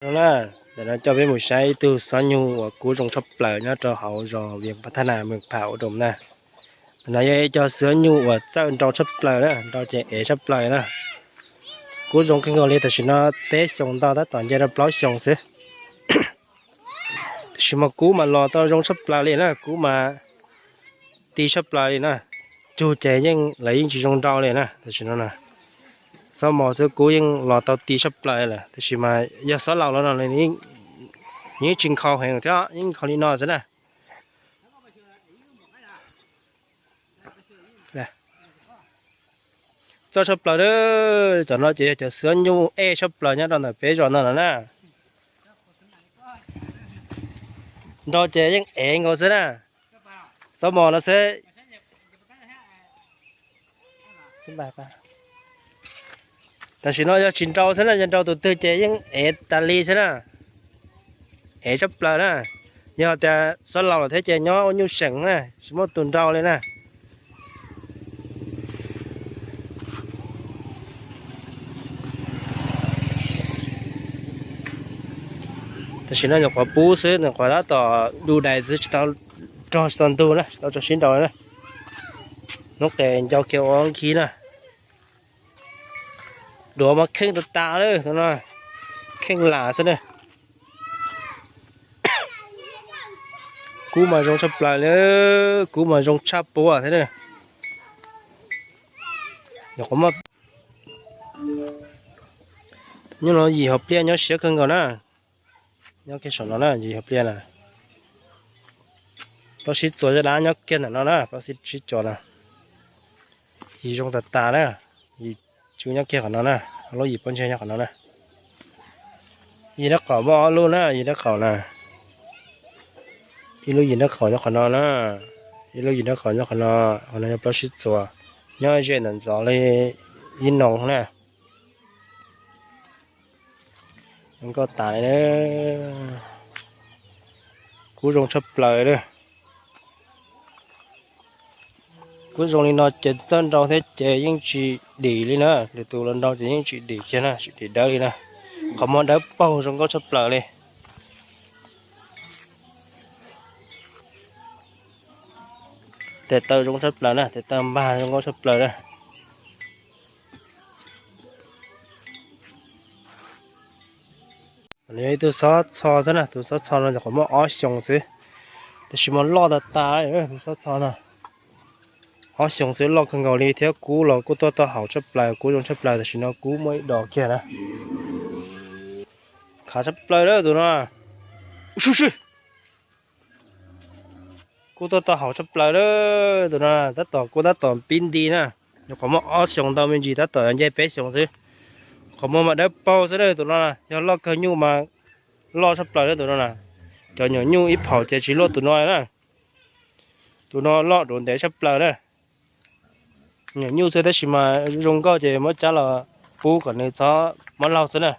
No na, ntawm no coj peb mus saib ib tug xob nyuj uas kub zoo tshaj plaws nyob rau hauv zos Vias Pha Thab Nas, Mes Pham, Uas Doos na. Ntawm no yog ib co xob nyuj uas txawj nrau tshaj plaws na, nrau ces ev tshaj plaws na. Kub zoo kawg nkaus li, tam sim no peb xyoos ntau tab tom nce rau plaub xyoos xwb. Tab sis mas kub mas los tau zoo tshaj plaws li na, kub mas ti tshaj plaws li na. Cug ces yeej lawv yeej tsis zoo nrau li na, tam sim no na. Xob mos xwb kub yeej los tau ti tshaj plaws lawm, tab sis mas yog xob laus los no yeej tsis nkhaus heev thiab, yeej nkhaus li no xwb na. Txawj tshaj plaws, cov no ces yog cov xob nyuj ej tshaj plaws nyob rau ntawm peb zos no no na. Nrau ces yeej ev nkaus xwb na. Xob mos no xwb. Tam sim no yog tsis nrau xwb na, yog nrau tus twg ces yeej ev tas li xwb na. Ev tshaj plaws na. Yog tias xob laus lawm thiab ces nyob ua nyuj seem na, tsis muaj tus nrau li na. Tam sim no nyuam qhuav pub xwb, nyuam qhuav tab tom du dais xwb, tsis tau rog tsis tau ntug na, tsis tau rog sib nraus na. Hnub qes ncau kiag ua nkhib na. Duav mas kheej tas tas lawm tus no, kheej lam xwb na. Kub mas zoo tshaj plaws li, kub mas zoo tshaj puas thiab na. Nyuam qhuav muaj, nyuj no yim hom pliaj nyob siab kawg nkaus na. Nyob kiag saum no na, yim hom pliaj na. Plaub sib txuas zaj dab nyob kiag ntawm no na, plaub sib txuas no. Yim zoo tas tas na, yim tsw nyob kiag qhov no na, lub yim pob ntseg nyob qhov no na. Yim dab qaum muaj ob lub na, yim dab qaum na. Ib lub yim dab qaum nyob qhov no na, ib lub yim dab qaum nyob qhov no, qhov no yog plaub sib txuas, nyob ze ntawm ntxov li ib noo na. Zoo nkauj tas li na. Kub zoo tshaj plaws li. Kub zoo li no ces txawj nrau thiab ces yeej tsis dim li na, lwm tus los nrau ces yeej tsis dim kiag na, tsis dim dawb li na. Qhov muag dawb paug zoo nkauj tshaj plaws li. Tes taw zoo tshaj plaws na, tes taw npag zoo nkauj tshaj plaws na. Yog ib tug xob txho xwb na, tus xob txho no nyuam qhuav muaj ob xyoos xwb, tab sis mas loj tas tas, tus xob txho no ob xyoos xwb loj kawg nkaus li thiab kub los kuj tuaj tau haum tshaj plaws, kub zoo tshaj plaws, tam sim no kub muaj ib dos kiag na. Khav tshaj plaws lawm tus no. Kuj tuaj tau haum tshaj plaws lawm tus no, tab tom kuj tab tom pib nti na. Nyuam qhuav muaj ob xyoos ntau me ntsis, tab tom nce peb xyoos xwb. Qhov muag mas dawb paug xwb na, tus no yog loj kawg nyuj mas loj tshaj plaws na tus no na. Cov nyuam nyuj ib phaum ces tsis luaj tus no na. Tus no loj dua ntev tshaj plaws na. Nyuam nyuj xwb tab sis mas zoo nkauj ces muab cab los pub kom nws txhob mob laug xwb na.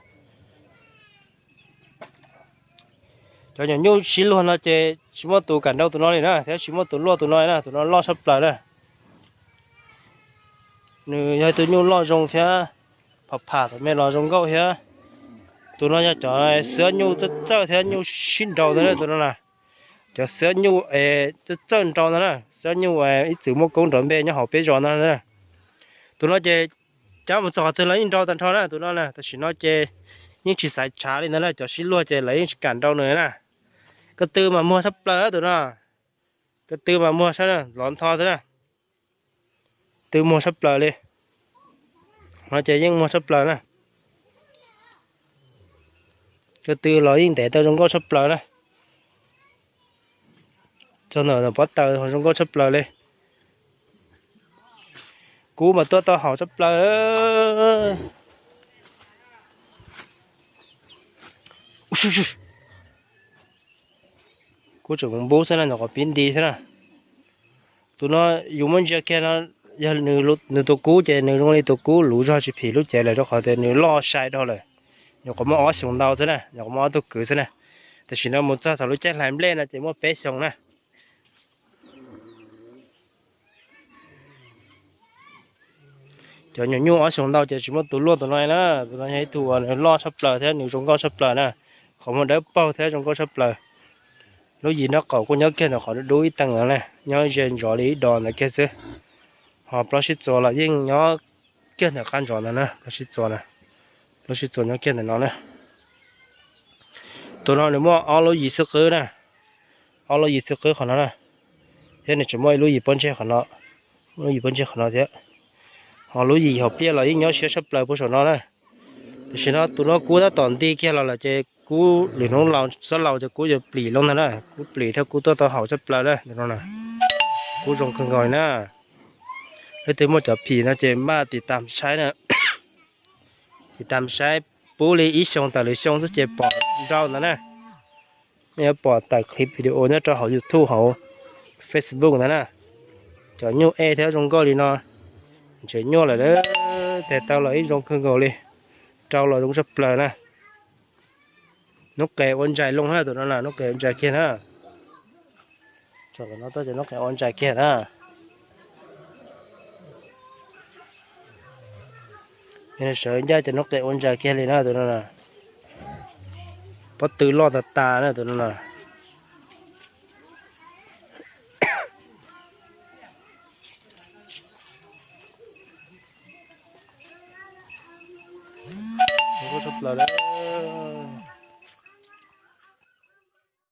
Cov nyuam nyuj sib luag no ces tsis muaj tus kam nrau tus no li na, thiab tsis muaj tus luaj tus no na, tus no loj tshaj plaws na. Nws yog tus nyuj loj zoo thiab, pham pham tom me los zoo nkauj thiab. Tus no yog cov xiab nyuj txawj txawj thiab nyuj sib nraus ntawd na tus no na. Cov xiab nyuj txawj txawj nrau ntawd na, xiab nyuj ib txwm muaj koob nrov npe nyob hauv peb zos no na. Tus no ces cab mus txog qhov twg los yeej nrau tag nrho na tus no na, tam sim no ces yeej tsis xaiv tshav li ntawd na, cov sib luag ces lawv yeej tsis kam nrau nws na. Ko tw mas muag tshaj plaws tus no, ko tw mas muag tshaj lov ntho xwb na. Tw muag tshaj plaws li. No ces yeej muag tshaj plaws na. Ko tw los yeej ntev tau zoo nkauj tshaj plaws na. Txog ntawm pob taws zoo nkauj tshaj plaws li. Kub mas tuaj tau haum tshaj plaws. Kub tseem npub xwb na, nyuam qhuav pib nti xwb na. Tus no yus muab ntsia kiag no, yog nws tus kub ces nws zoo li tus kub luv zog tsis phim lub cev lawm, rau qhov tias nws loj sai dhau lawm. Nyuam qhuav muaj ob xyoos ntau xwb na, nyuam qhuav muaj ob tug kwv xwb na. Tam sim no mus txog thaum lub caij hlais nplej no ces muaj peb xyoos na. Cov nyuam nyuj ob xyoos ntau ces tsis muaj tus luaj tus no na, tus no yog ib tug uas nws loj tshaj plaws thiab nws zoo nkauj tshaj plaws na. qhov muag dawb paug thiab zoo nkauj tshaj plaws. Lub yim nraub qaum kuj nyob kiag ntawm qhov dub ib teev no na, nyob ze ntsoov li ib dos ntawd kiag xwb. Ho plaub sib txuas los yeej nyob kiag ntawm qab ntsoov ntawd na, plaub sib txuas na, plaub sib txuas nyob kiag ntawm no na. Tus no nws muaj ob lub yim xwb qwb na, ob lub yim xwb qwb qhov no na, thiab nws tseem muaj ib lub yim pob ntseg qhov no, lub yim pob ntseg qhov no thiab. Ho lub yim hauv pliaj los yeej nyob siab tshaj plaws puag saum no na. Tam sim no tus no kub tab tom nti kiag los lawm ces kub lwm hnub laus xob laus ces kub yuav plim loo ntag na, kub plim thiab kub tuaj tau haum tshaj plaws na. Kub zoo kawg nkaus li na. Leej twg muaj cov phim no ces maj tiv tam saib na, tiv tam saib pub li ib xyoo tawm lwm xyoo xwb ces pom nrau ntawd na. Nej yuav pom tawm clip video nyob rau hauv YouTube hauv Facebook ntawd na. Cov nyuj ej thiab zoo nkauj li no, ntshe nyuaj lawm, tes tau los ib zoo kawg nkaus li, rau los zoo tshaj plaws na. Noob qes ua ntsais loo na tus no na, noob qes ua ntsais kiag na. Tsom no tau cov noob qes ua ntsais kiag na. Sawv ncaj cov noob qes ua ntsais kiag li na tus no na. Pob tw loj tas tas na tus no na. Tshaj plaws